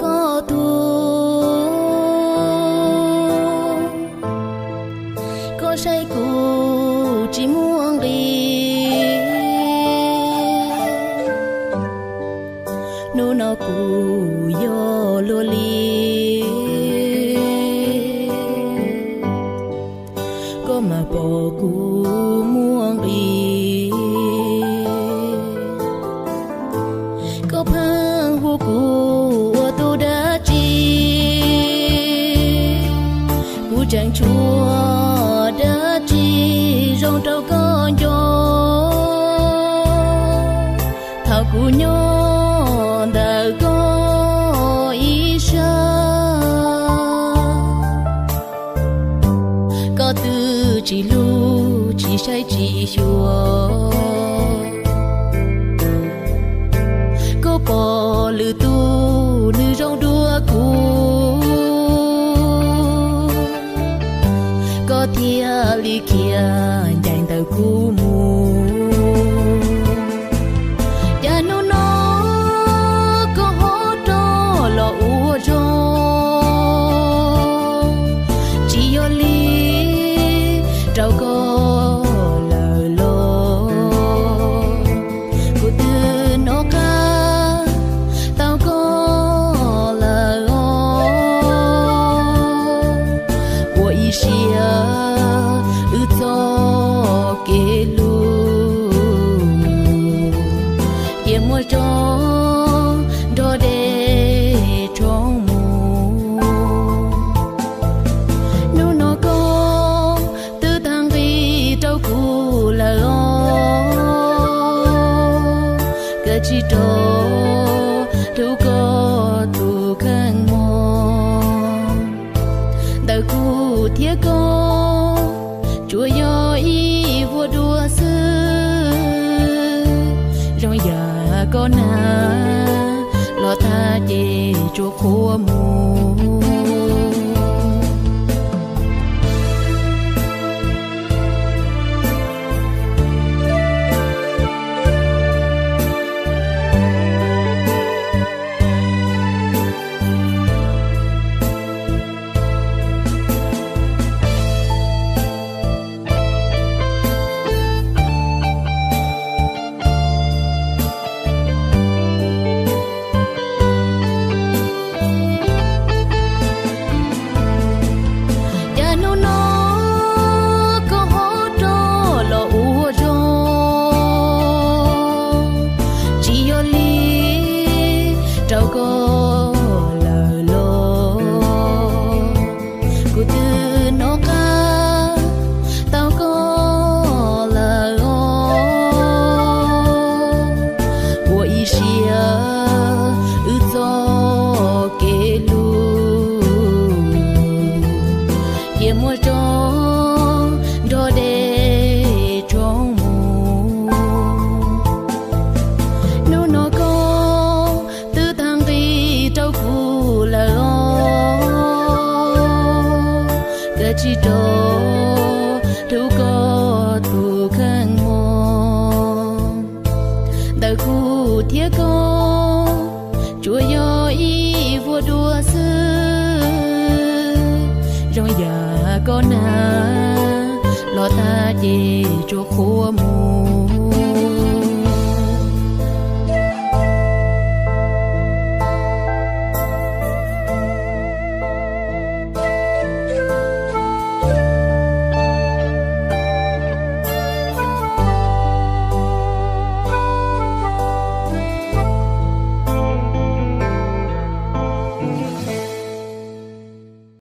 koj tug, koj saib kuv tsis muaj nqis. Hnub no kuv yog luag li, koj mam pom kuv muaj nqis. Koj pheej hu kuv ua tus dab tsi, kuv tseem tshuav dab tsi zoo rau koj nco. Thaum kuv nyob ntawm koj ib sab, koj twb tsis hlub tsis saib tsis xyuas. Koj pom lwm tus nws zoo dua kuv, koj thiaj li khiav ncaim ntawm kuv mus. Cas hnub no koj ho rov los ua zoo, tsis yog li rau koj lawm los? Kuv twb hnov qab tau koj lawm os. Ua ib siab wb txoj kev hlub, cia muaj tso nrog dej roob mus. Hnub no koj twb tag nqis rau kuv lawm os. Koj tsis rov hlub koj tus kheej mog. Ntawm kuv thiab koj tsuas yog ib vuag dua xwb. Zoo yam koj nag los tag ces tsuas qhuav mus. Cas hnub no koj ho rov los ua zoo, tsis yog li rau koj lawm los? Kuv twb hnov qab tau koj lawm os. Ua ib siab wb txoj kev hlub, cia muaj tso nrog dej roob mus. Hnub no koj twb tag nqis rau kuv lawm os. Koj tsis rov hlub koj tus kheej mog. Ntawm kuv thiab koj tsuas yog ib vuag dua xwb. Zoo yam koj nag los tag ces tsuas qhuav mus.